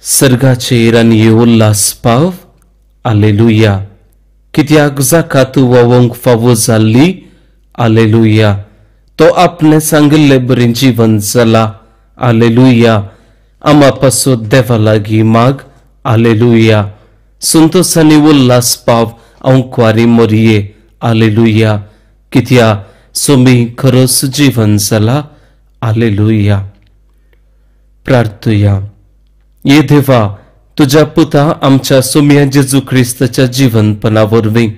सर्गाचेर आनी उल्हास पाव आलेलुया. कित्याक जाका तूं व्हांवोंक फावो जाल्ली आलेलुया. तो आपणें सांगिल्ले बरें जिवन जाला आलेलुया. आमा पासत देवा लागीं माग आलेलुया. संतोस आनी उल्हास पाव अंकवारी मोरये आलेलुया. कित्या सोमी खरोच जिवन जाला आलेलुया. प्रार्थुया. ये देवा, तुज्या पुता आमच्या सोम्या जेजू क्रिस्ताच्या जिवनपणा वरवीं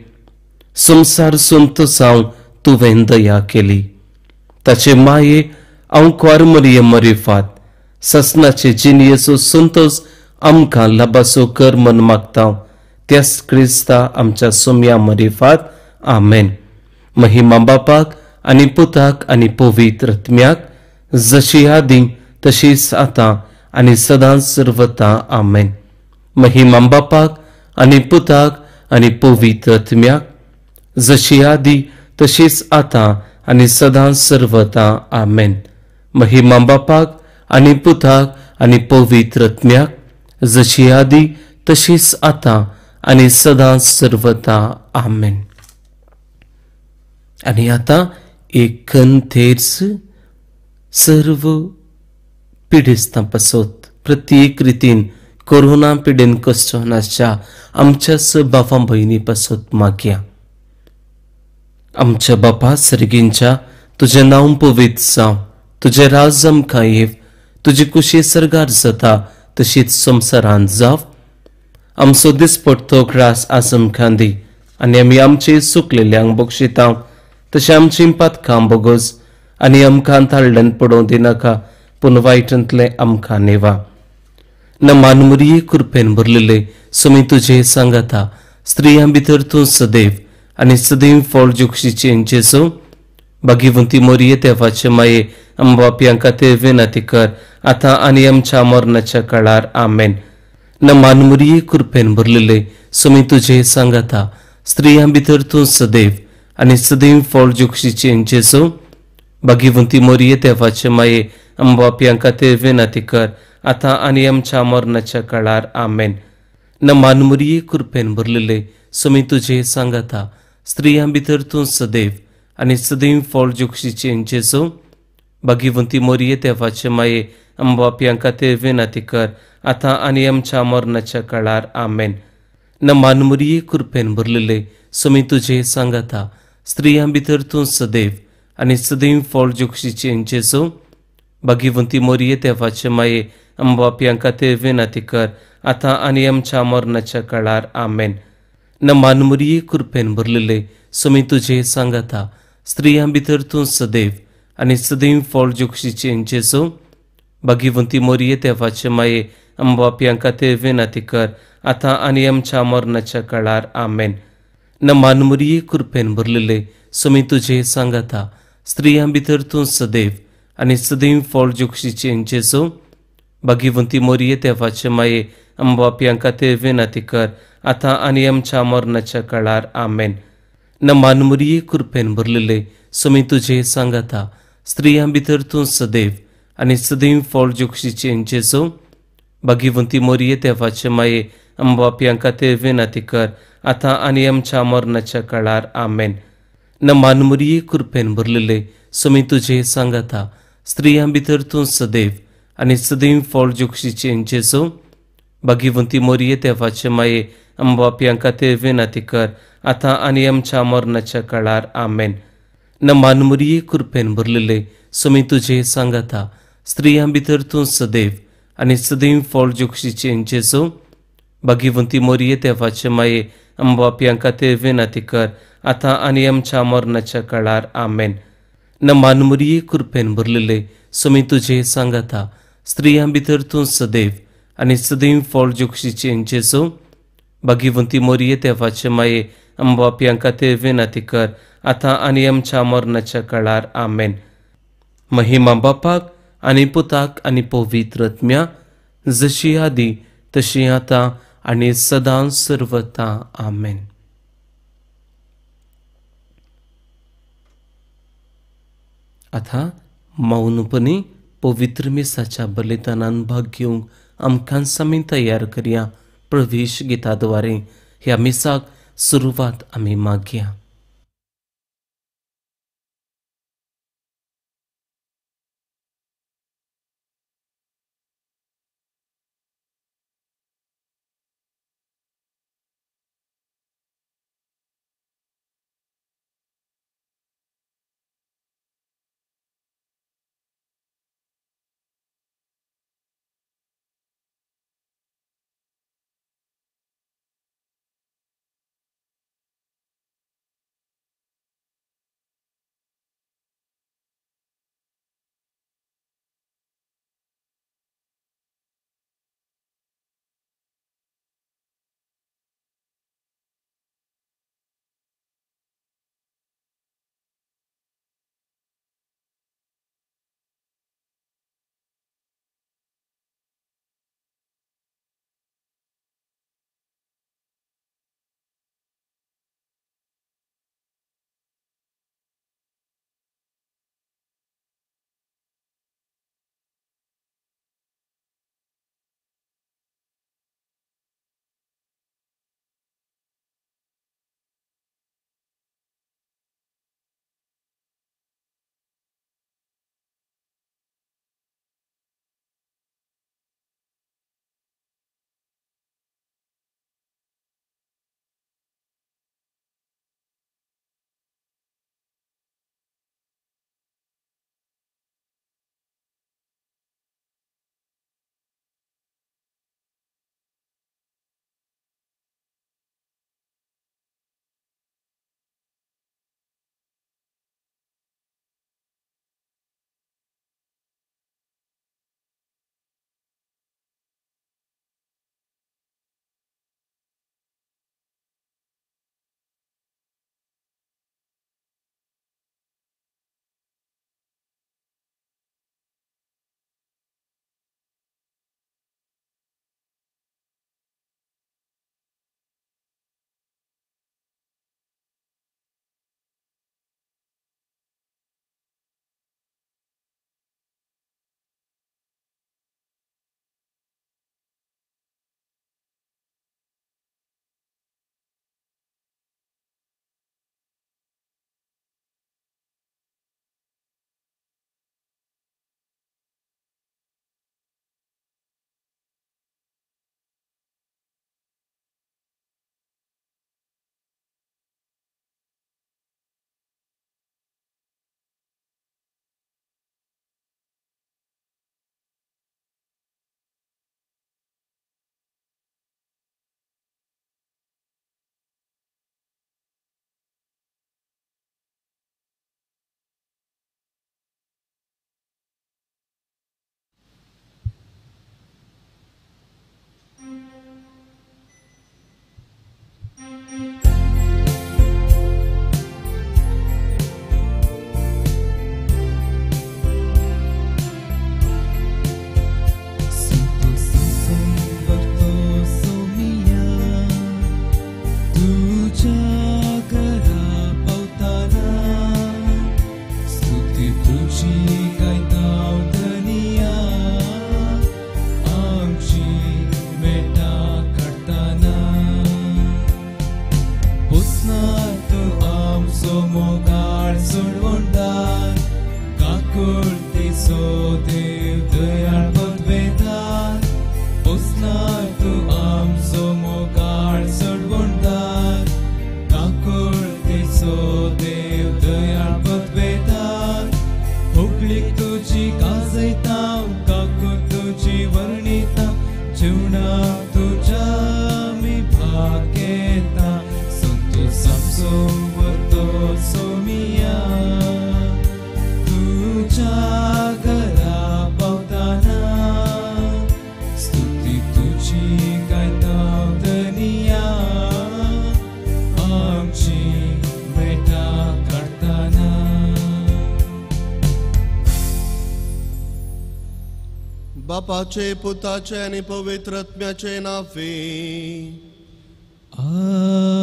संवसार संतोसांव तुवें दया केली. ताचे माये अंकवार मरिये मरिफात ससनाचे जिणयेचो संतोस आमकां लाबासो कर मन मागता त्याच क्रिस्ता आमच्या सोम्या मरिफात. आमेन. महिमा बापाक आनी पुताक आनी पवित्र आत्म्याक, जशी आदीं तशीच आतां आनी सदांच सर्वता. आमेन. महिमा बापाक आनी पुताक आनी पवित्र आत्म्याक, जशी आदीं तशीच आतां आनी सदांच सर्वता. आमेन. महिमा बापाक आनी पुताक आनी पवित्र आत्म्याक, जशी आदीं तशीच आतां आनी सदांच सर्वता. आमेन. आनी आतां एक खंथेर्स सर्व पिडेस्तां पासत प्रत्येक रितीन कोरोना पिडेन कश्ट आसच्या आमच्या स बापां भयणी पासत मागया. आमच्या बापा सर्गींच्या, तुजें नांव पवित्र जावं, तुजें राज आमकां येव, तुजी कुशी सर्गार जाता तशीच संवसारांत जावं. आमचो दिसपट्टो ग्रास आज आमकां दी आनी आमी आमचे सुकलेल्यांक बक्षिता तशें आमची पातकां बोगस आनी आमकां ताळल्यान पडोवं दिनाका, पूण वायटांतलें आमकां नेवा. नमान मुरये कृपेन भरलेले समी तुजे सांगाता, स्त्रियां भितर तूं सदैव आनी सदैव फळ जुक्षीचें जेजू. भाग्यवंती मोरये देवाचे माये, आमबापयां खातीर विनंती कर आतां आनी आमच्या मरणाच्या काळार. आमेन. नमान मुरये कृपेन भरलेले समी तुजे सांगाता, स्त्रियां भितर तूं सदैव आनी सदैव फळ जुक्षीचें जेजू. भाग्यवंती मोरये देवाचे माये, आमबापयां खातीर विनंती कर आतां आनी आमच्या मरणाच्या काळार. आमेन. नमान मुरये कृपेन भरलेले समी तुजे सांगाता, स्त्रियां भितर तूं सदैव आनी सदैव फळ जुक्षीचें जेजू. भाग्यवंती मोरये देवाचे माये, आमबापयां खातीर विनंती कर आतां आनी आमच्या मरणाच्या काळार. आमेन. नमान मुरये कृपेन भरलेले समी तुजे सांगाता, स्त्रियां भितर तूं सदैव आनी सदैव फळ जुक्षीचें जेजू. भाग्यवंती मोरये देवाचे माये, आमबापयां खातीर विनंती कर आतां आनी आमच्या मरणाच्या काळार. आमेन. नमान मुरये कृपेन भरलेले समी तुजे सांगाता, स्त्रियां भितर तूं सदैव आनी सदैव फळ जुक्षीचें जेजू. भाग्यवंती मोरये देवाचे माये, आमबापयां खातीर विनंती कर आतां आनी आमच्या मरणाच्या काळार. आमेन. नमान मुरये कृपेन भरलेले समी तुजे सांगाता, स्त्रियां भितर तूं सदैव आनी सदैव फळ जुक्षीचें जेजू. भाग्यवंती मोरये देवाचे माये, आमबापयां खातीर विनंती कर आतां आनी आमच्या मरणाच्या काळार. आमेन. नमान मुरये कृपेन भरलेले समी तुजे सांगाता, स्त्रियां भितर तूं सदैव आनी सदैव फळ जुक्षीचें जेजू. भाग्यवंती मोरये देवाचे माये, आमबापयां खातीर विनंती कर आतां आनी आमच्या मरणाच्या काळार. आमेन. नमान मुरये कृपेन भरलेले समी तुजे सांगाता, स्त्रियां भितर तूं सदैव आनी सदैव फळ जुक्षीचें जेजू. भाग्यवंती मोरये देवाचे माये, आमबापयां खातीर विनंती कर आतां आनी आमच्या मरणाच्या काळार. आमेन. नमान मुरये कृपेन भरलेले समी तुजे सांगाता, स्त्रियां भितर तूं सदैव आनी सदैव फळ जुक्षीचें जेजू. भाग्यवंती मोरये देवाचे माये, आमबापयां खातीर विनंती कर आतां आनी आमच्या मरणाच्या काळार. आमेन. नमान मुरये कृपेन भरलेले समी तुजे सांगाता, स्त्रियां भितर तूं सदैव आनी सदैव फळ जुक्षीचें जेजू. भाग्यवंती मोरये देवाचे माये, आमबापयां खातीर विनंती कर आतां आनी आमच्या मरणाच्या काळार. आमेन. महिमा बापाक आनी पुताक आनी पवित्र आत्म्याक, जशी आदी तशी आतां आनी सदां सर्वता. आमेन. आतां मौनपणी पवित्र मिसाच्या बलिदानान भाग घेवंक आमकांच आमी तयार करया. प्रवेश गीता द्वारे ह्या मिसाक सुरवात आमी मागया. बापाचे पुताचे आनी पवित्र आत्म्याचे नांवे आमेन.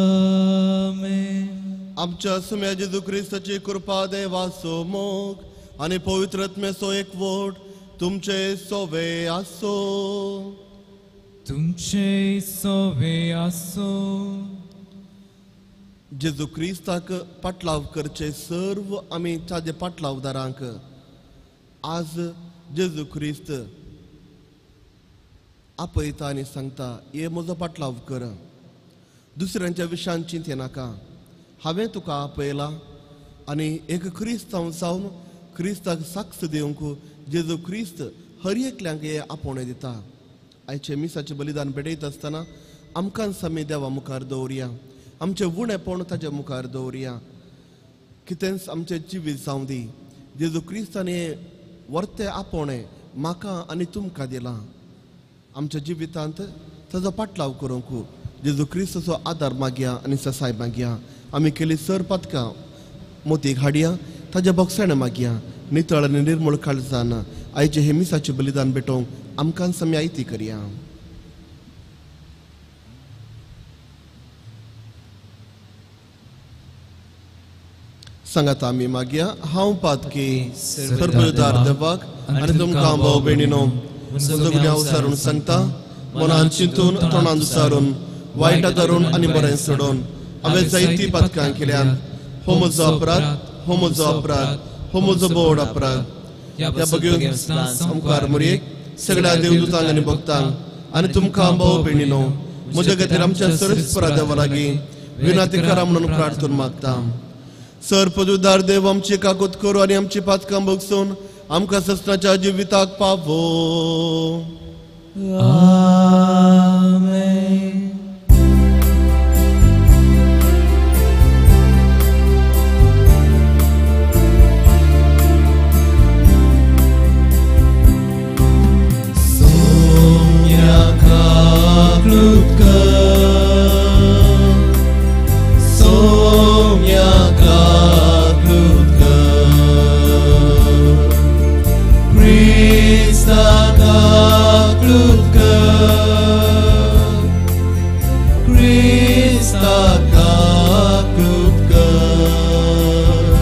आमच्या सुम्या जेजू क्रिस्ताची कृपा, देवाचो मोग आनी पवित्र आत्म्याचो एकवट तुमचे सोवे आसो. तुमचे सोवे आसो. जेजू क्रिस्ताक पाटलाव करचे सर्व आमी ताजे पाटलावदारांक आज जेजू क्रिस्त आपयता आनी सांगता, ये म्हजो पाटलाव कर. दुसऱ्यांच्या विशयान चिंते नाका. हांवें तुका आपयला आनी एक क्रिस्तांव जावन क्रिस्ताक साक्ष दिवंक जेजू क्रिस्त हर एकल्यांक हे आपोवणें दिता. आयचें मिसाचें बलिदान भेटयता आसतना आमकां आमी देवा मुखार दवरया, आमचें उणेपण ताच्या मुखार दवरया. कितेंच आमचें जिवीत जावं दी, जेजू क्रिस्तान हें वर्तें आपोवणें म्हाका आनी तुमकां दिलां. आमच्या जिवितांत ताजो पाटलाव करूंक जेजू क्रिस्ताचो आदार मागया आनी ससाय मागया. आमी केली सर पातकां मोतीक हाडया, ताज्या बोगसाणें मागया. नितळ आनी निर्मळ काळजान आयचें हें मिसाचें बलिदान भेटोवंक आमकां आमी आयती करया. सांगात आमी मागया. हांव पातकी सर्वदार देवाक आनी तुमकां भाव भयणीनो म्हजो गुन्यांव सारून सांगता, मनान चिंतून तोंडान सारून वायट धरून आनी बरें सोडून हांवें जायतीं पातकां केल्यात. हो म्हजो अपराध, हो म्हजो अपराध, हो म्हजो बोड अपराध. ह्या बगेवन सामकार मुरयेक सगळ्या देवदूतांक आनी भक्तांक आनी तुमकां भाव भयणीनो म्हज्या खातीर आमच्या सरस्परा देवा लागीं विनंती करा म्हणून प्रार्थना मागता. सर पदुदार देव आमची काकूत करू आनी आमची पातकां भोगसून आमकां ससनाच्या जिविताक पावो. आमेन. सोम्या काकूत कर, सोम्या काकूत कर, क्रिस्ता काकूत कर, क्रिस्ता काकूत कर,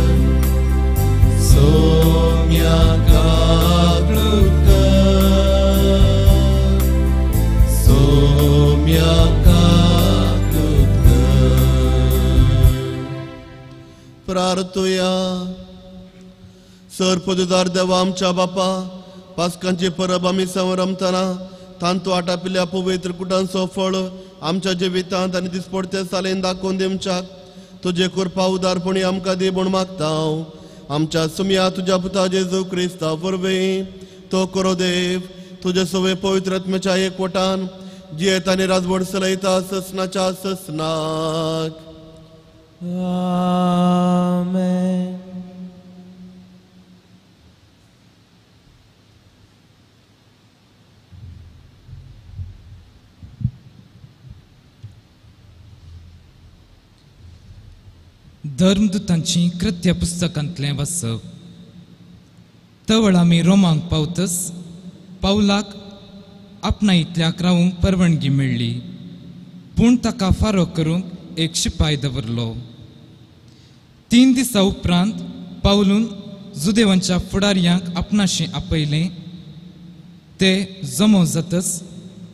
सोम्या काकूत कर, सोम्या काकूत कर. प्रार्थुया. सर पदुदार देवा आमच्या बापा, पास्कांची परब आमी संरमतना तांतू आटापिल्ल्या पवित्र कुटांचो फळ आमच्या जिवितांत आनी दिसपडते सालेन दाखोवन दिवच्याक तुजे कृपा उदारपणी आमकां दी म्हूण मागता. आमच्या सुमया तुज्या पुता जेजू क्रिस्ता वरवीं तो करो देव तुजे सवे पवित्र आत्म्याच्या एकवटान जियेत आनी राजवट चलयता ससनाच्या ससनाक. आमेन. धर्मदूतांची कृत्य पुस्तकांतलें वाचप. तवळ आमी रोमांक पावतच पावलाक आपणा इतल्याक रावूंक परवानगी मेळ्ळी, पूण ताका फारो करूंक एक शिपाय दवरलो. 3 दिसां उपरांत पावलून जुदेवांच्या फुडारयांक आपणाशी आपयलें. ते जमो जातच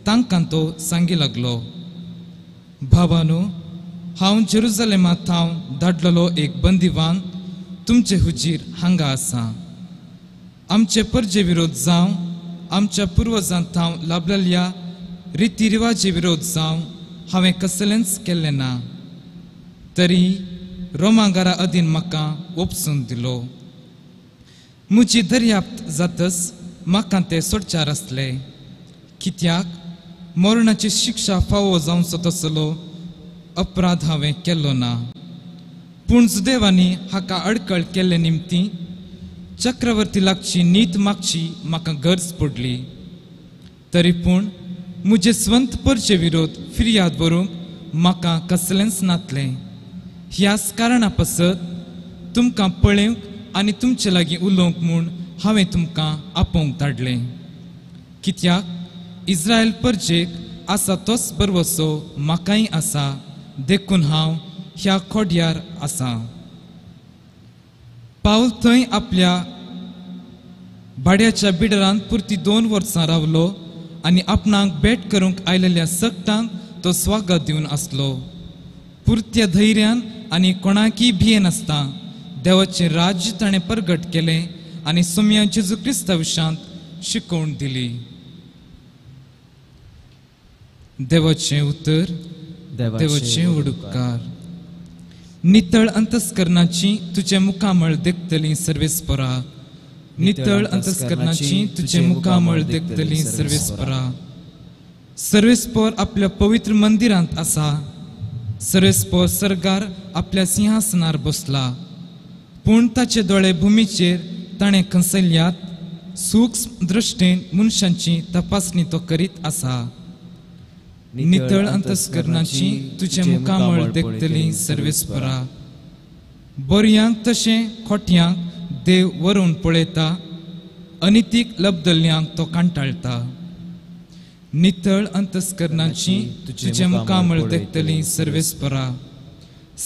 तांकां तो सांगी लागलो, भावानू, हांव जेरुजलेमांत हांव धाडलेलो एक बंदिवान तुमचे हुजीर हांगा आसा. आमचे परजे विरोध जावं, आमच्या पुर्वजांत हांव लाभलेल्या रिती रिवाजे विरोध जावं, हांवें कसलेंच केल्लें ना, तरी रोमांगारा अधीन म्हाका ओपसून दिलो. म्हजी दर्याप्त जातच म्हाका ते सोडचार आसले, कित्याक मरणाची शिक्षा फावो जावचो तसलो अपराध हांवें केल्लो ना. पूण जुदेवांनी हाका अडकळ केल्ले निमती चक्रवर्ती लागची नीत मागची म्हाका गरज पडली. तरी पूण म्हजे स्वंत परचे विरोध फिर्याद बरोवंक म्हाका कसलेंच नातलें. ह्याच कारणा पासत तुमकां पळेवंक आनी तुमचे लागीं उलोवंक म्हूण हांवें तुमकां आपोवंक धाडलें, कित्याक इस्रायल परजेक आसा तोच बरवसो म्हाकाय आसा, देखून हांव ह्या खोड्यार आसा. पावल थंय आपल्या भाड्याच्या बिडरांत पुरती 2 वर्सां रावलो आनी आपणाक भेट करूंक आयलेल्या सगटांक तो स्वागत दिवन आसलो. पुरत्या धैर्यान आनी कोणाकय भियेनासता देवाचें राज्य ताणें परगट केलें आनी सोम्या जेजू क्रिस्ता विशांत शिकोवण दिली. देवाचें उतर, देवाचें उडकार. नितळ अंतस्करणाची तुजें मुखामळ देखतली सर्वेस्परा, नितळ अंतस्करणाची तुजें मुखामळ देखतली सर्वेस्परा. सर्वेस्पर आपल्या पवित्र मंदिरांत आसा, सर्वेस्पर सरगार आपल्या सिंहासनार बसला. पूण ताचे दोळे भुमीचेर ताणें खंसल्यात, सूक्ष्म दृश्टीन मनशांची तपासणी तो करीत आसा. नितळ अंतस्करणाची तुजें मुखामळ देखतली सर्वेस्परा. बरयांक तशें खोटयांक देव वरून पळयता, अनितीक लब्दल्यांक तो कांटाळटा. नितळ अंतस्करणाची तुजें मुखामळ देखतली सर्वेस्परा.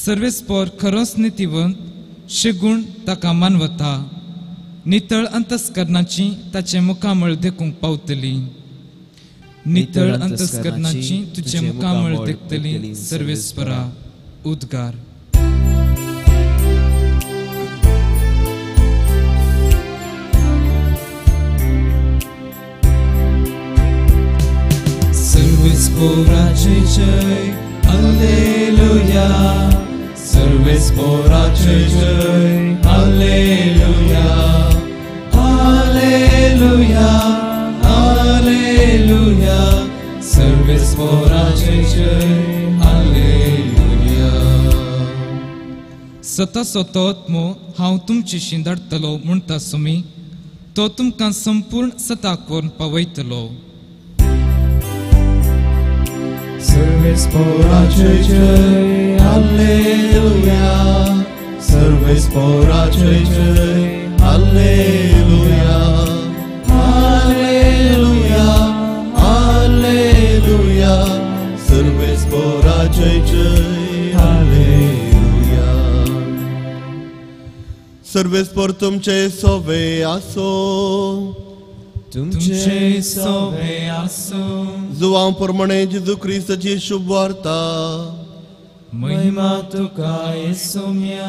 सर्वेस्पर खरोच नितीवंत, शेगूण ताका मानवता. नितळ अंतस्करणाची ताचें मुखामळ देखूंक पावतली. नितळ अंतस्करणाची तुजें मुखामळ देखतली सर्वेस्परा. उद्गार. सर्वेस्पराचे जय, हालेलुया. सर्वेस्पराचे जय, हालेलुया, हालेलुया, हालेलुया. सर्वेस्पराचे जय, हालेलुया. सताचो तो आत्मो हांव तुमचेशी धाडटलो म्हणटा सुमी, तो तुमकां संपूर्ण सताक व्हरून पावयतलो. सर्वेस्पराचे जय, हालेलुया. सर्वेस्पराचे जय, हालेलुया, हालेलुया, हालेलुया. सर्वेस्पराचे जय, हालेलुया. सर्वेस्पर तुमचे सोवे आसो, तुमचे सोवे आसो. जुवां प्रमाणे जेजू क्रिस्ताची शुभ वार्ता. महिमा तुका येसोम्या.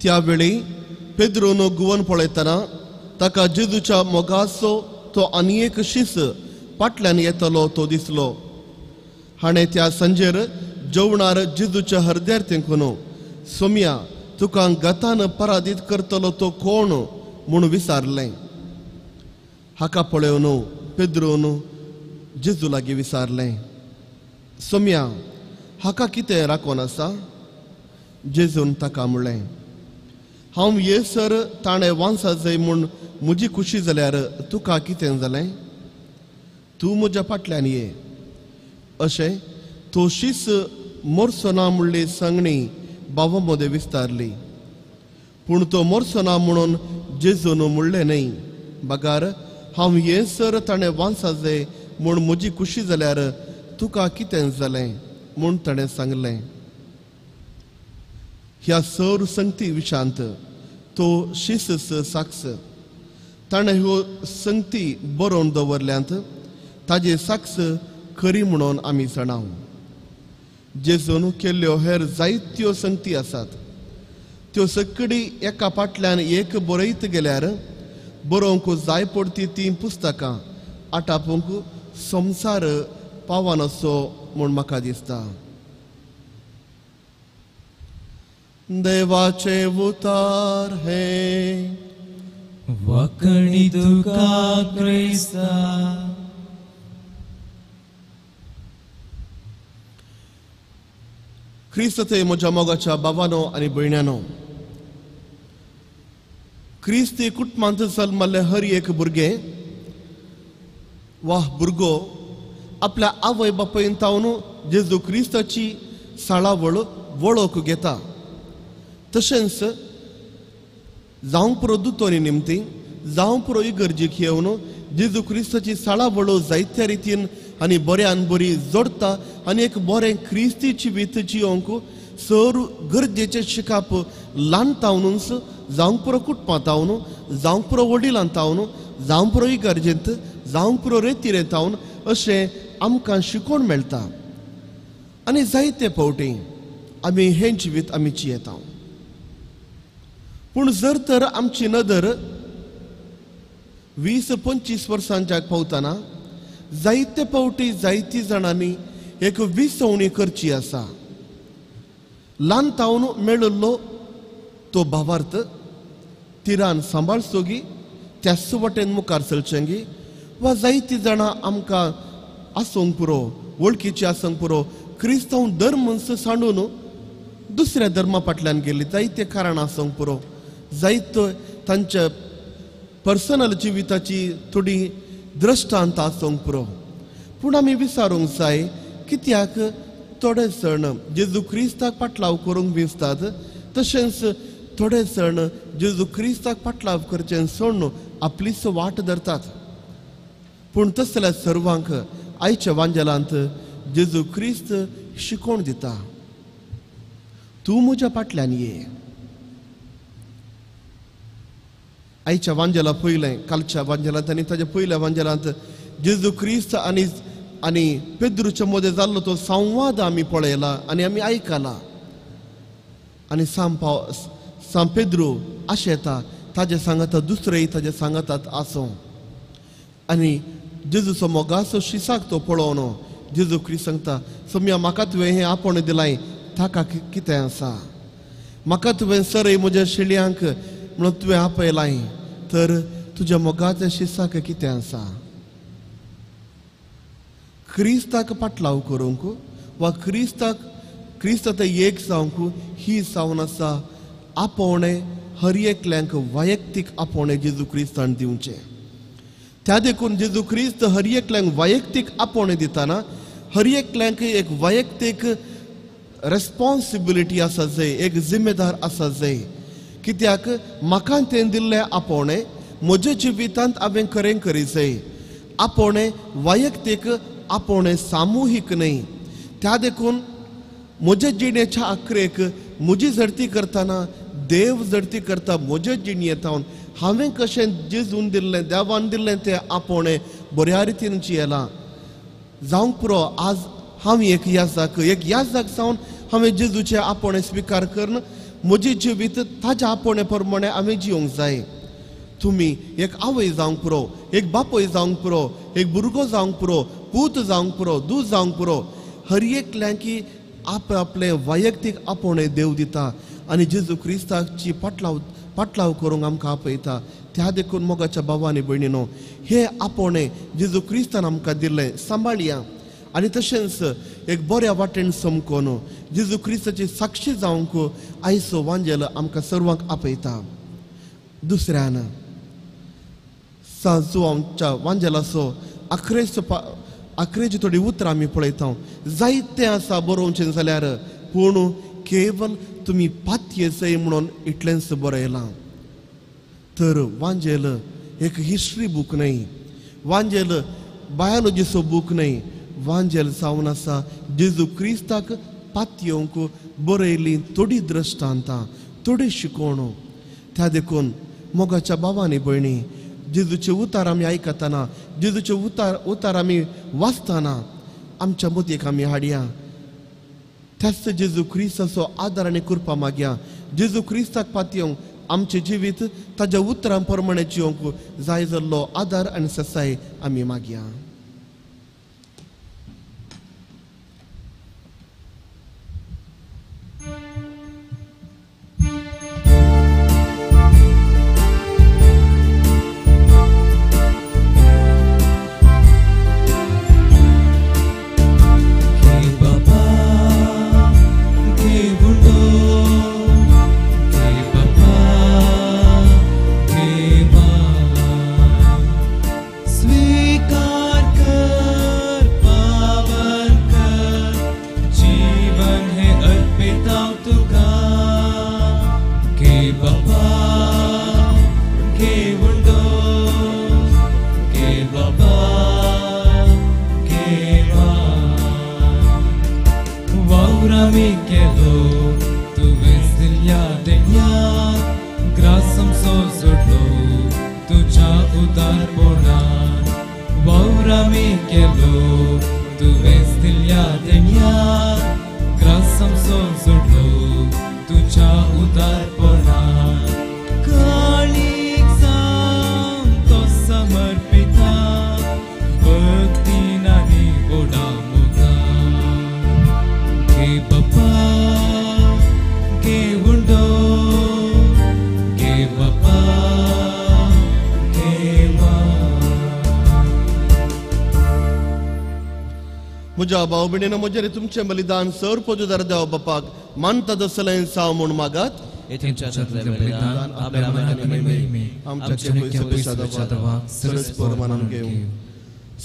त्या वेळी पेद्रोन गुवन पळयतना ताका जेजूच्या मोगाचो तो आनी एक शीस फाटल्यान येतलो तो दिसलो. हाणें त्या सांजेर जेवणार जेजूच्या हरद्यार तेंकून सोम्या तुका गतान परादीत करतलो तो कोण म्हूण विचारलें. हाका पळोवन पेद्रोन जेजू लागीं विचारलें, सोम्या हाका कितें राखून आसा? जेजून ताका म्हणलें, हांव येसर ताणें वांसा जाय म्हूण म्हजी खुशी जाल्यार तुका कितें जालें? तूं म्हज्या फाटल्यान ये. अशें तो शीस मोरसो ना म्हणली सांगणी बाबा मदें विस्तारली. पूण तो मोरसो ना म्हणून जेजून म्हणलें न्हय, बगार हांव येसर ताणें वांसा जाय म्हूण म्हजी खुशी जाल्यार तुका कितें जालें म्हूण ताणें सांगलें. ह्या सर संगती विशांत तो शिस साक्ष ताणें ह्यो संगती बरोवन दवरल्यांत, ताजे साक्ष खरी म्हणून आमी जाणाव. जेजून केल्ल्यो हेर जायत्यो संगती आसात, त्यो सगळी एका फाटल्यान एक बरयत गेल्यार बरोवंक जाय पडती तीं पुस्तकां आटापूंक संवसार पावनासो म्हूण म्हाका दिसता. देवाचे उतार हे वखणी तुका क्रिस्ता. क्रिस्त ते म्हज्या मोगाच्या बाबानो आनी भयण्यानो, क्रिस्ती कुटुंबांत जल्मल्ले हर एक भुरगें वा भुरगो आपल्या आवय बापायन तावन जेजू क्रिस्ताची साळावळ वळख घेता. तशेंच जावं पुरो दुतोनी निमती, जावं पुरो इगर्जीक येवन जेजू क्रिस्ताची साळावळ जायत्या रितीन आनी बऱ्यान बरी जोडटा आनी एक बरें क्रिस्ती जिवीत जियोंक सर गरजेचें शिकाप ल्हान तावनूच जावंक पुरो कुटुंबांत जावन, जावंक पुरो वडिलांत जावन, जावंक पुरो इगर्जेंत, जावंक पुरो रेतिरेंत जावन अशें आमकां शिकोवण मेळटा. आनी जायते फावटी आमी हें जिवीत आमी जियेता. पूण जर तर आमची नदर 20-25 वर्सांच्या पावतना जायते फावटी जायती जाणांनी एक विसवणी करची आसा. ल्हान तावन मेळिल्लो तो भावार्थ तिरान सांबाळचोगी, त्याच वटेन मुखार चलचेंगी, वा जायती जाणां आमकां आसूंक पुरो, वळखीची आसूंक पुरो, क्रिस्तांव धर्म सांडून दुसऱ्या धर्मा फाटल्यान गेली, जायते कारणां आसूंक पुरो, जायते तांच्या पर्सनल जिविताची थोडी दृश्टांत आसूंक पुरो. पूण आमी विचारूंक जाय कित्याक थोडे जाण जेजू क्रिस्ताक पाटलाव करूंक विसतात, तशेंच थोडे जाण जेजू क्रिस्ताक पाटलाव करचें सोडून आपलीच वाट धरतात. पूण तसल्या सर्वांक आयच्या वांजेलांत जेजू क्रिस्त शिकोवण दिता, तूं म्हज्या फाटल्यान ये. आयच्या वांजेला पयलें, कालच्या वांजेलांत आनी ताच्या पयल्या वांजेलांत जेजू क्रिस्त आनी आनी पेद्रूच्या मदें जाल्लो तो संवाद आमी पळयला आनी आमी आयकला. आनी सांग पेद्रू आशेता ताजे सांगाता, दुसरेय ताजे सांगातात आसूं. आनी जेजूचो मोगाचो शिसाक तो पळोवन जेजू क्रिस्त सांगता, सोम्या म्हाका तुवें हें आपोवणें दिलाय, ताका कितें आसा? म्हाका तुवें सरय म्हज्या शेळयांक म्हणून तुवें आपयलाय, तर तुज्या मोगाच्या शिसाक कितें आसा? क्रिस्ताक पाटलाव करूंक वा क्रिस्ताक क्रिस्त एक जावंक ही जावन आसा आपोवणें हर एकल्यांक वैयक्तीक आपोवणें जेजू क्रिस्तान दिवचें. त्या देखून जेजू क्रिस्त हर एकल्यांक वैयक्तीक आपोवणें दितना हर एकल्यांक एक वैयक्तीक रेस्पॉन्सिबिलिटी आसा जाय, एक जिम्मेदार आसा जाय. कित्याक म्हाका तें दिल्लें आपोवणें म्हज्या जिवितांत हांवें खरें करी जाय. आपोवणें वैयक्तीक, आपोवणें सामुहीक न्हय. त्या देखून म्हज्या जिणेच्या आखरेक म्हजी झडती करतना देव झडती करता म्हज्या जिणेंत हांवें कशें जेजून दिल्लें, देवान दिल्लें तें आपोवणें बऱ्या रितीन जियेलां जावंक पुरो. आज हांव एक याजक, एक याजक जावन हांवें जेजूचें आपोवणें स्विकार करून म्हजें जिवीत ताज्या आपोवणे प्रमाणें हांवें जिवंक जाय. तुमी एक आवय जावंक पुरो, एक बापूय जावंक पुरो, एक भुरगो जावंक पुरो, पूत जावंक पुरो, दूत जावंक पुरो, हर एकल्यांकी आप आपलें वैयक्तीक आपोवणें देव दिता आनी जेजू क्रिस्ताची पाटलाव पाटलाव करूंक आमकां आपयता. त्या देखून मोगाच्या भावा आनी भयणीनो, हें आपोवणें जेजू क्रिस्तान आमकां दिल्लें सांबाळया आनी तशेंच एक बऱ्या वाटेन समकोन जेजू क्रिस्ताची साक्षी जावंक आयचो वांजेल आमकां सर्वांक आपयता. दुसऱ्यान जुवांच्या वांजेलाचो आखरेची थोडी उतरां आमी पळयता. जायतें आसा बरोवचें जाल्यार, पूण केवल तुमी पातयेचय म्हणून इतलेंच बरयलां. तर वांजेल एक हिस्ट्री बूक न्हय, वांजेल बायोलॉजीचो बूक न्हय, वांजेल जावन आसा जेजू क्रिस्ताक पातयेवंक बरयल्ली थोडी दृश्टांतां, थोडी शिकोवणो. त्या देखून मोगाच्या भावा आनी भयणी, जेजूचे उतार आमी आयकतना, जेजूचे उतार आमी वाचतना आमच्या मतीक आमी हाडया. त्याच जेजू क्रिस्ताचो आदार आनी कृपा मागया. जेजू क्रिस्ताक पातयेवंक आमचें जिवीत ताज्या उतरां प्रमाणें जिवंक जाय जाल्लो आदार आनी ससाय आमी मागया. स्वीकार उदारपणान वावर आमी केलो तुवेंच दिल्या देण्या ग्रास आमचो जोडलो तुज्या उदारपणान काळीक जावन तो समर्पिता भक्तीन आनी गोडा मुखार घे बापा घे उंडो घे बापा घे म्हज्या भाव भयणीनो म्हजेर तुमचें बलिदान सर पदुदार देव बापाक मानता तसलें साव म्हूण मागात.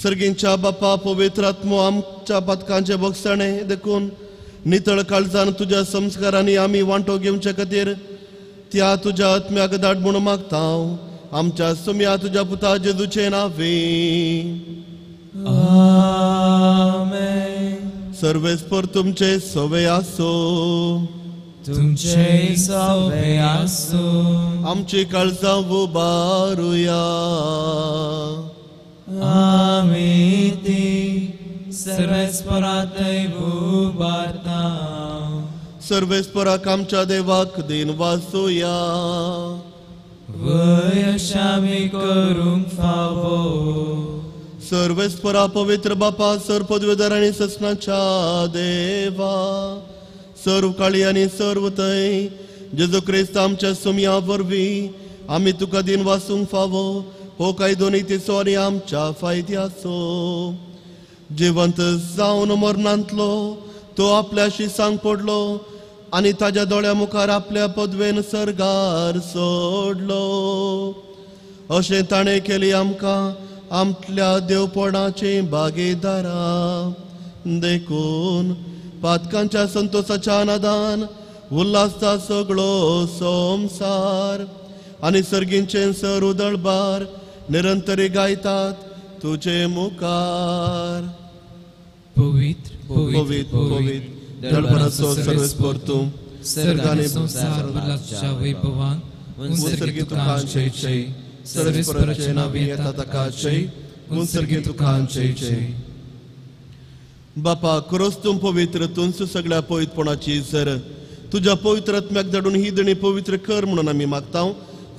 सर्गींच्या बापा पवित्र आत्मो आमच्या पातकांचे बक्षाणे देखून नितळ काळजान तुज्या संस्कारांनी आमी वांटो घेवचे खातीर त्या तुज्या आत्म्याक धाड म्हूण मागता. आमच्या सुम्या तुज्या पुता जेजूचे नांवे. आमेन. सर्वेस्पर तुमचे सवे आसो. तुमचे सवे आसो. आमची काळजां उबारुया. आमी ती सर्वेस्परातय उबारता. सर्वेस्पराक आमच्या देवाक दिन वासुया. वय अशें आमी करूंक फावो. सर्वेस्परा पवित्र बापा सर्व पदवेदार आनी ससनाच्या देवा सर्व काळी आनी सर्व थंय जेजू क्रिस्त आमच्या सुमया वरवीं आमी तुका दिन वासूंक फावो हो कायदो नितीचो आनी आमच्या फायद्याचो. जिवंत जावन मरणांतलो तो आपल्याशी सांग पडलो आनी ताज्या दोळ्या मुखार आपल्या पदवेन सर्गार सोडलो. अशें ताणें केली आमकां आमच्या देवपणाचे बागेदारा. देखून पातकांच्या संतोषाच्या नादान उल्हासता सगळो संवसार आनी सर्गींचे सर उदळबार निरंतरी गायतात तुजे मुखार. पवित्र पवित्र पवित्र दळभराचो सर्वेस्पर तूं सर्गाने संवसार भरला वैभवान उन्सर्गी तुका जय जय. सर्वेस्पराचे नांवे येता ताका जय. उन्सर्गी तुका जय जय. बापा क्रोस तूं पवित्र तूंच सगळ्या पवित्रपणाची सर तुज्या पवित्र आत्म्याक धाडून ही देणी पवित्र कर म्हणून आमी मागता.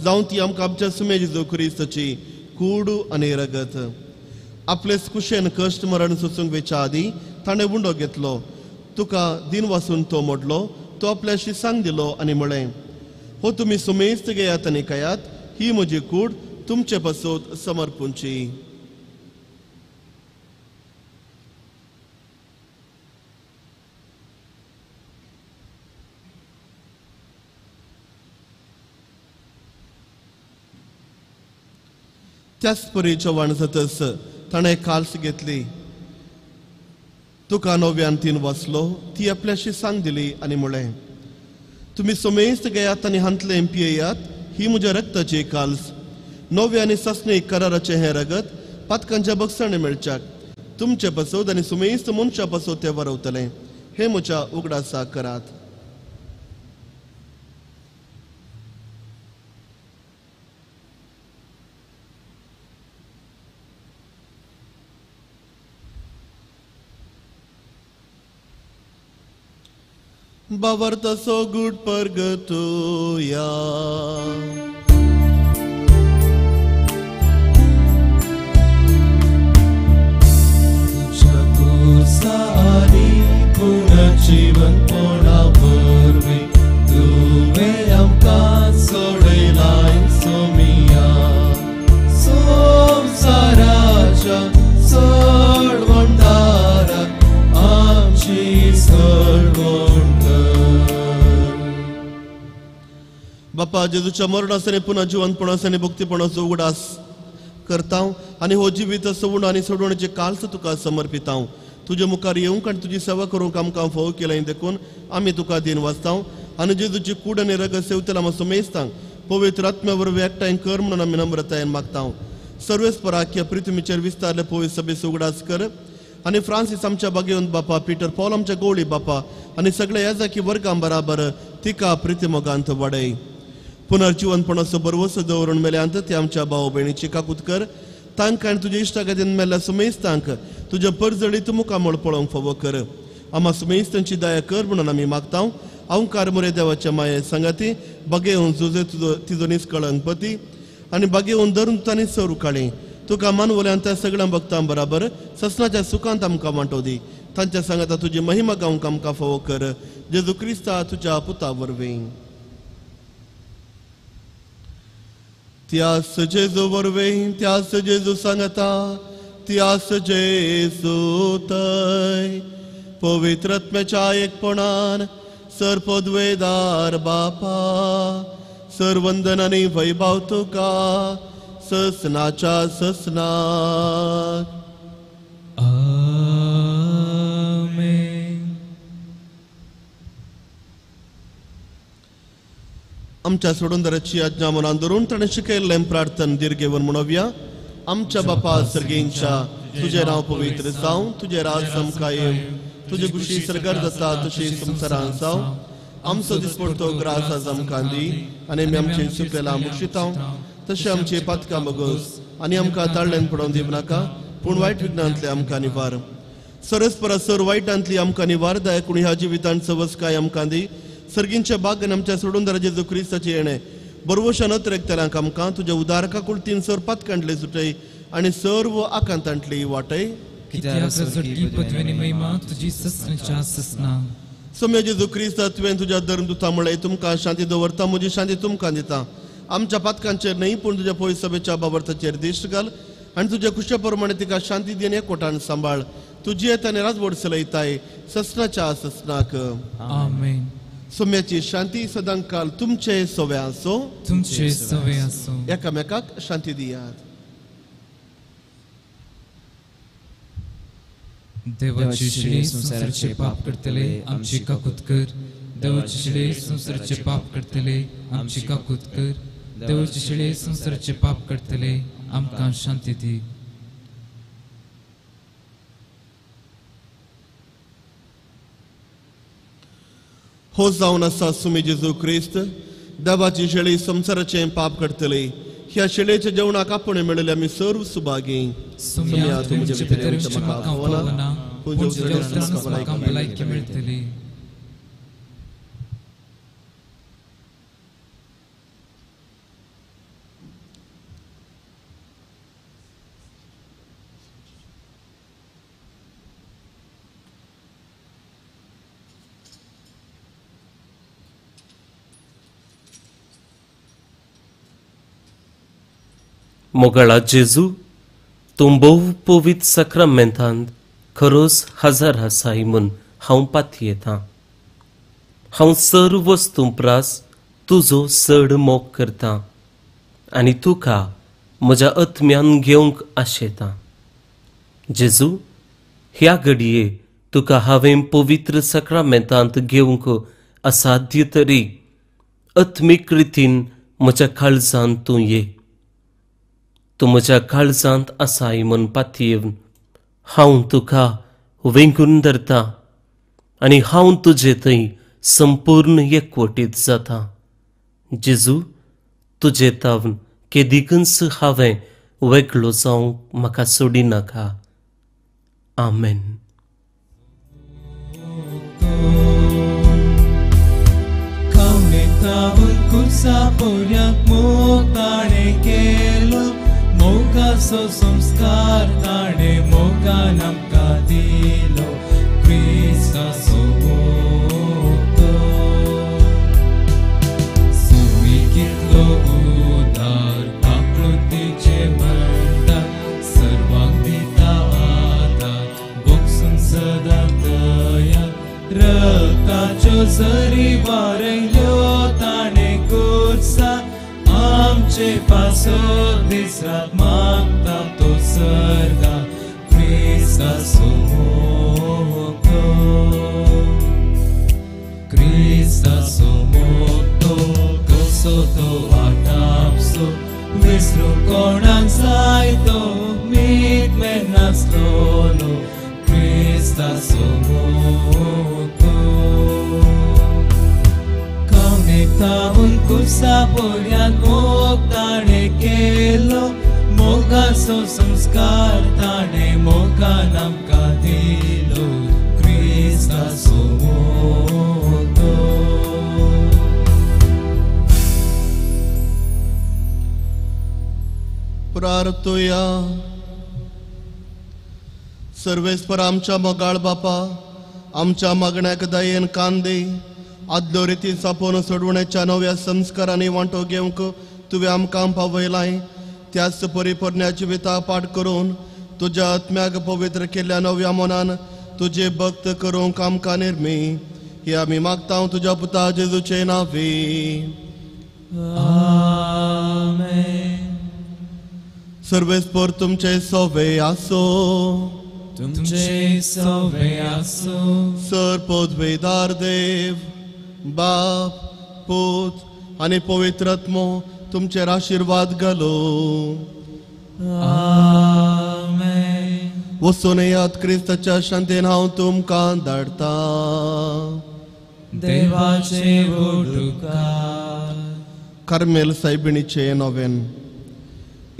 जावं ती आमकां आमच्या सुमे जेजू क्रिस्ताची कूड आनी रगत. आपलेच कुशेन कश्ट मरण सोसूंक वेच्या आदीं ताणें उंडो घेतलो तुका दिन वासून तो मोडलो तो आपल्याशी सांग दिलो आनी म्हळें हो तुमी सुमेस्त घेयात आनी खायात ही म्हजी कूड तुमचे पासत समर्पूंची. त्याच परी चव्हाण जातच ताणें काल्स घेतली तुका नव्यान तीन वाचलो ती आपल्याशी सांग दिली आनी म्हळें तुमी सुमेस्त घेयात आनी हांतलें पियेयात ही म्हज्या रक्ताची काल्स नव्या आनी सासणी कराराचें हें रगत पातकांच्या बक्षाणे मेळच्याक तुमचे पासत आनी सुमेस्त मनशा पासत तें वरवतलें. हें म्हज्या उगडासा करात. बावर्तसो गुड परगतुया. तुज्या खुर्सा आनी पुनर्जिवनपणा वरवीं तुवें आमकां सोडयलाय सोमिया. संवसाराच्या सडवणदारा आमची सडवण. बापा जेजूच्या मरणासने पुन्हा जिवंतपणासने भक्तीपणाचो उगडास करता आनी हो जिवीत सवूण आनी सोडवण्याचे काल्स तुका समर्पिता. तुजे मुखार येवंक आनी तुजी सेवा करूंक आमकां फोव केलें देखून आमी तुका दिन वाचता आनी जेजूची कूड आनी रगत सेवतल्या आमकां सुमेस्तांक पवित्र आत्म्या वरवीं एकठांय कर म्हणून आमी नम्रतायेन मागता. सर्वेस्पराख्या पृथ्वीचेर विस्तारले पवित्र सभेचो उगडास कर आनी फ्रांसीस आमच्या बागेवन बापा पीटर पॉल आमच्या गोवळी बापा आनी सगळ्या याजाकी वर्गां बराबर तिका प्रितीमोगांत वाडय. पुनर्जिवनपणाचो बरवसो दवरून मेल्यांत ते आमच्या भाव भयणीची काकूत कर. तांकां आनी तुज्या इश्टागतीन मेल्ल्या सुमेस्तांक तुज्या परजळीत मुखामळ पळोवंक फावो कर. आमा सुमेस्तांची दया कर म्हणून आमी मागता. अंकार मुरे देवाच्या माये सांगाती बागेवन जुजे तुजो तिजो निस्कळंक पती आनी बागेवन धरून तांणी सरू काळी तुका मानवल्यान त्या सगळ्या भक्तां बराबर ससनाच्या सुखांत आमकां वांटो दी. तांच्या सांगाता तुजी महिमा गावंक आमकां फावो कर. जेजू क्रिस्ता तुज्या पुता वरवीं. त्यास जेजू वरवीं, त्यास जेजू सांगता, त्यास जेजू तय पवित्रत्म्याच्या एकपणान सर्पद्वेदार बापा सर्वंदन आनी वैभव तुका ससनाच्या ससनाक. आमेन. आमच्या सोडूनदाराची आज्ञा मनान धरून ताणें शिकयल्लें प्रार्थन दीर्घेवन म्हणोवया. आमच्या बापा सर्गींच्या, तुजें नांव पवित्र जावं, तुजें राज आमकां येवं, तुजे कुशी सरकार जाता तशी संवसारांत जावं. आमचो दिसपडतो ग्रास आज आमकां दी आनी आमी आमचे सुकलेला बक्षितांव तशें आमचे पातकां बगोस आनी आमकां ताळ्यान पडोवन दिवं नाका, पूण वायट विघ्नांतले आमकां निवार. सरस परसर वायटांतली आमकां निवार दाय, पूण ह्या जिवितांत सवसकाय आमकां दी. सर्गींच्या बागन आमच्या सोडून जेजू क्रिस्ताचें येणें बरवशान अत्रेकतल्यांक आमकां तुज्या उदारका कुळतीन सर पातकांतले सुटय आनी सर्व आकांतांतली वाटय. सम्या जेजू क्रिस्ता तुवें तुज्या धर्मदुता म्हळें, तुमकां शांती दवरता, म्हजी शांती तुमकां दिता. आमच्या पातकांचेर न्हय पूण तुज्या पयस सभेच्या बाबर्थाचेर दिश्ट घाल आनी तुज्या कुशा प्रमाणे तिका शांती दी आनी एकवटान सांबाळ. तुजी येत आनी राजवड चलयताय ससनाच्या ससनाक. आमेन. सोम्याची शांती सदांकाल तुमचे सवे आसो. तुमचे सवे आसो. एकामेकाक शांती दियात. देवाची शिळे संवसाराचे पाप करतले आमची काकूत कर. देवाची शिळे संवसाराचे पाप करतले आमची काकूत कर. देवाची शिळे संवसाराचे पाप करतले आमकां शांती दी. हो जावन आसा सुमी जेजू क्रिस्त देवाची शेळी संवसाराचें पाप करतले. ह्या शेळेच्या जेवणाक आपोवणें मेळिल्ले आमी सर्व सुभागी. सुम्या तुमचे भितर म्हाका पावना, पूण तुज्या उतरानच म्हाका भलायकी मेळटली. मोगाळा जेजू, तूं भोव पवित्र साक्रामेंतांत खरोच हजर आसाय म्हूण हांव पातयेतां. हांव सर्व वस्तूं प्रास तुजो चड मोग करतां आनी तुका म्हज्या आत्म्यान घेवंक आशेतां. जेजू, ह्या घडये तुका हांवें पवित्र साक्रामेंतांत घेवंक असाध्य तरी आत्मीक रितीन म्हज्या काळजांत तूं ये. तूं म्हज्या काळजांत आसाय म्हूण पातयेवन हांव तुका वेंगून धरता आनी हांव तुजे थंय संपूर्ण एकवटीत जाता. जेजू, तुजे तावन केदिकूच हांवें वेगळो जावंक म्हाका सोडिनाका. आमेन. मोगाचो संस्कार ताणें मोगान आमकां दिलो. क्रिस्ताचो मोग सुमी कितलो उदार, आकृतीचे म्हणटा सर्वांक दिता आदार, बोगसून सदां तयार. रक्ताच्यो झरी वारयल्यो ताणें कुर्सा, आमचे पासत दीस रात मागता तो सर्गा. क्रिस्ताचो मोग, क्रिस्ताचो मोग तो कसो तो आटापसो, विसरूंक कोणाक जाय तो मीत मेनासलोलो. क्रिस्ताचो मोग कावणे तावून कुसा पोऱ्यान मोग ताणें केलो मोगाचो संस्कार ताणें मोगान आमकां दिलो क्रिस्ताचो मोग तो. प्रार्थुया. सर्वेस्पर आमच्या मोगाळ बापा, आमच्या मागण्याक दयेन कान दी. आदल्यो रिती सापोवन सोडवण्याच्या नव्या संस्कारांनी वांटो घेवंक तुवें आमकां पावयलाय. त्याच परी पोरण्या जिविता पाठ करून तुज्या आत्म्याक पवित्र केल्ल्या नव्या मनान तुजे भक्त करूंक आमकां निर्मी. हे आमी मागता तुज्या पुता जेजूचे नांवे. आमेन. सर्वेस्पर तुमचे सोवे आसो. तुमचे सोवे आसो. सर पदवेदार देव बाप पूत आनी पवित्र आत्मो तुमचेर आशिर्वाद घालो. आमेन. वचून येयात क्रिस्ताच्या शांतीन हांव तुमकां धाडटा. देवाचे वोडुकार. कार्मेल सायबिणीचे नोवेन.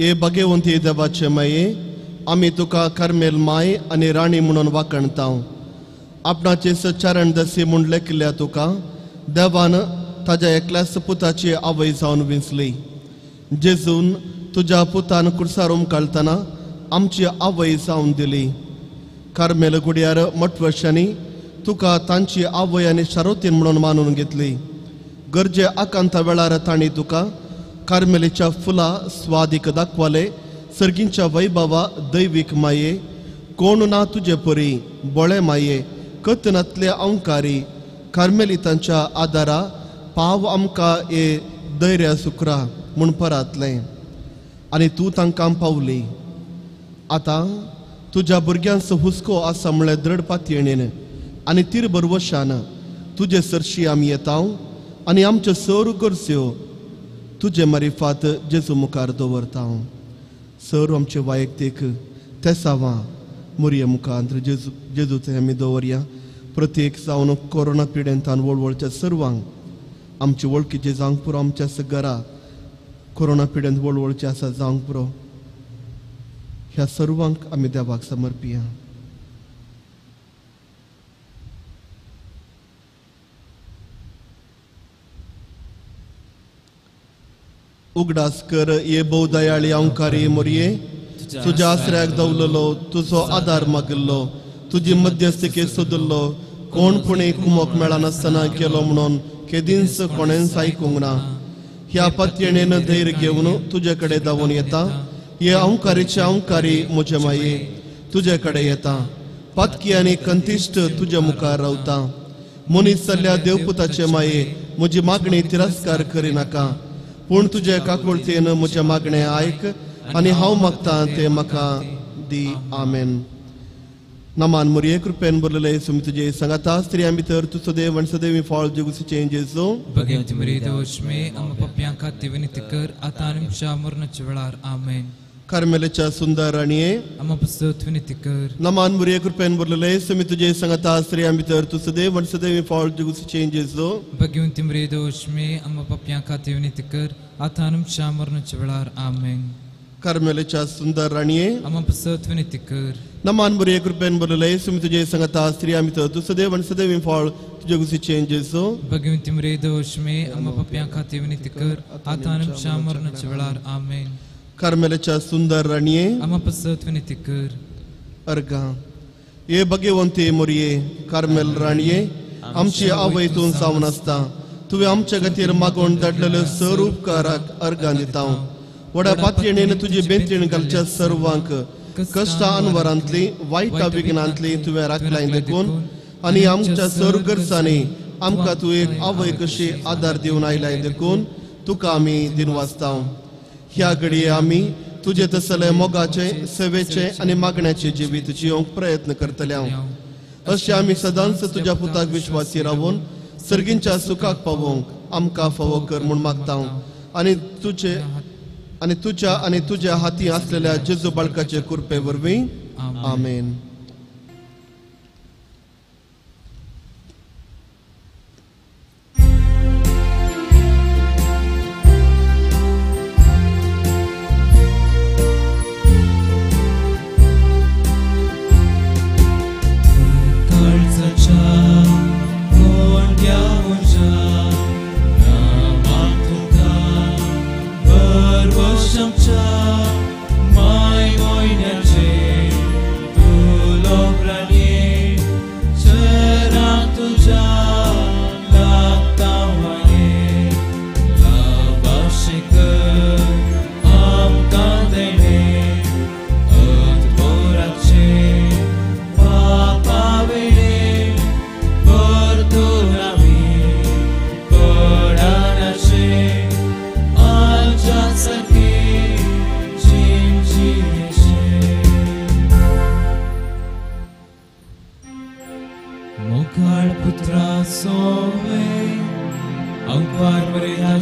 ए भाग्यवंती देवाचे माये, आमी तुका कार्मेल माय आनी राणी म्हणून वाखणता. आपणाचे सचारण दसी म्हूण लेखिल्ल्या तुका देवान ताज्या एकल्याच पुताची आवय जावन विंचली. जेजून तुज्या पुतान कुर्सार उमकाळतना आमची आवय जावन दिली. कार्मेल गुड्यार मठवर्शांनी तुका तांची आवय आनी शारोतीन म्हणून मानून घेतली. गरजे आकांता वेळार तांणी तुका कार्मेलीच्या फुलां स्वादीक दाखवाले. सर्गींच्या वैभवा दैवीक माये, कोण ना तुजे परी बोळे माये, कथनांतले अंकारी कार्मेलितांच्या आदारा पाव आमकां ए धैर्या सुक्रा म्हूण परातलें आनी तूं तांकां पावली. आतां तुज्या भुरग्यांचो हुस्को आसा म्हळ्यार दृढ पातयेणेन आनी तिरभरवशान तुजे सरशी आमी येता आनी आमच्यो सर गरज्यो तुजे मारिफात जेजू मुखार दवरता. सर आमचे वैयक्तीक तेसावां मुरये मुखार जेजू जेजूचे आमी दवरया. प्रत्येक जावन कोरोना पिडेंतान वळवळच्या सर्वांक आमचे वळखीचे जावंक पुरो, आमच्या घरा कोरोना पिडेंत वळवळचे आसा जावंक पुरो. ह्या सर्वांक आमी देवाक समर्पिया. उगडास कर ये भोवदयाळी अंकारी मोरये, तुज्या आसऱ्याक दवरलो, तुजो आदार मागिल्लो, तुजी मध्यस्थके सोदिल्लो, कोण पुणे कुमोक मेळनासतना केलो म्हणून केदींच कोणेंच आयकूंक ना. ह्या पातयेणेन धैर्य घेवन तुजे कडेन धांवून येता. हे अंकारीचे अंकारी म्हजे माये तुजे कडेन येता. पातकी आनी कंतिश्ट तुज्या मुखार रावता. मनीस जाल्ल्या देवपुताचे माये म्हजी मागणी तिरस्कार करिनाका, पूण तुजे काकुळतेन म्हजें मागणें आयक आनी हांव मागता तें म्हाका दी. आमेन. नमान मोरये कृपेन भरलेले सुमी तुजे सांगाता. स्त्रियां भितर तूं सदैव आनी सदैव फळ जेजूचें जेजू. भगवती मरिये देवोष्मे आमकां पापयां खातीर विनंती कर आतां आनी आमच्या मरणाच्या वेळार. आमेन. कार्मेलाच्या सुंदर राणये आमकां पासत विनंती कर. नमान मोरये कृपेन भरलेले सुमी तुजे सांगाता. स्त्रियां भितर तूं सदैव आनी सदैव फळ जेजूचें जेजू. भगवती मरिये देवोष्मे आमकां पापयां खातीर विनंती कर आतां आनी आमच्या मरणाच्या वेळार. आमेन. कार्मेलाच्या सुंदर राणये आमकां पासत विनंती कर. नमान मोरये कृपेन भरलेले सुमी तुजे सांगाता. स्त्रियां भितर तूं सदैव आनी सदैव फळ तुजे गुसीचें जेजू. भगवती मरिये देवोष्मे आमकां पापयां खातीर विनंती कर आतां आनी आमच्या मरणाच्या वेळार. आमेन. कार्मेलाच्या सुंदर राणये आमकां पासत विनंती कर. अर्घा ये भगवंती मोरये कार्मेल राणये, आमची आवय तूं जावन आसता. तुवें आमच्या खातीर मागोवन धाडलेले सर उपकाराक अर्घां दिता. व्हडा पातयेणेन तुजी बेंतीण घालच्या सर्वांक कश्टां अनवरांतली वायटा विघ्नांतली तुवें राखलाय देखून आनी आमच्या सर गरजांनी आमकां तूं एक आवय कशी आदार दिवन आयलाय देखून तुका आमी दिनवासता. ह्या घडये आमी तुजे तसले मोगाचे सेवेचे आनी मागण्याचे जिवीत जियोंक प्रयत्न करतले. अशें आमी सदांच तुज्या पुताक विश्वासी रावून सर्गींच्या सुखाक पावोवंक आमकां फावो कर म्हूण मागता. आनी तुजे आनी तुज्या आनी तुज्या हाती आसलेल्या जेजू बाळकाचे कृपे वरवीं. आमेन.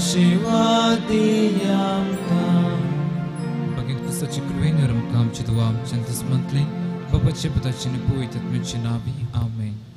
आशीर्वाद दी आमकां. बागेंत क्रिस्ताची कृपेन आमकां आमची दुआ आमच्या दुस्मंतले बाबाचे पुताचे आनी पवित्र आत्म्याचे नांवी आमेन.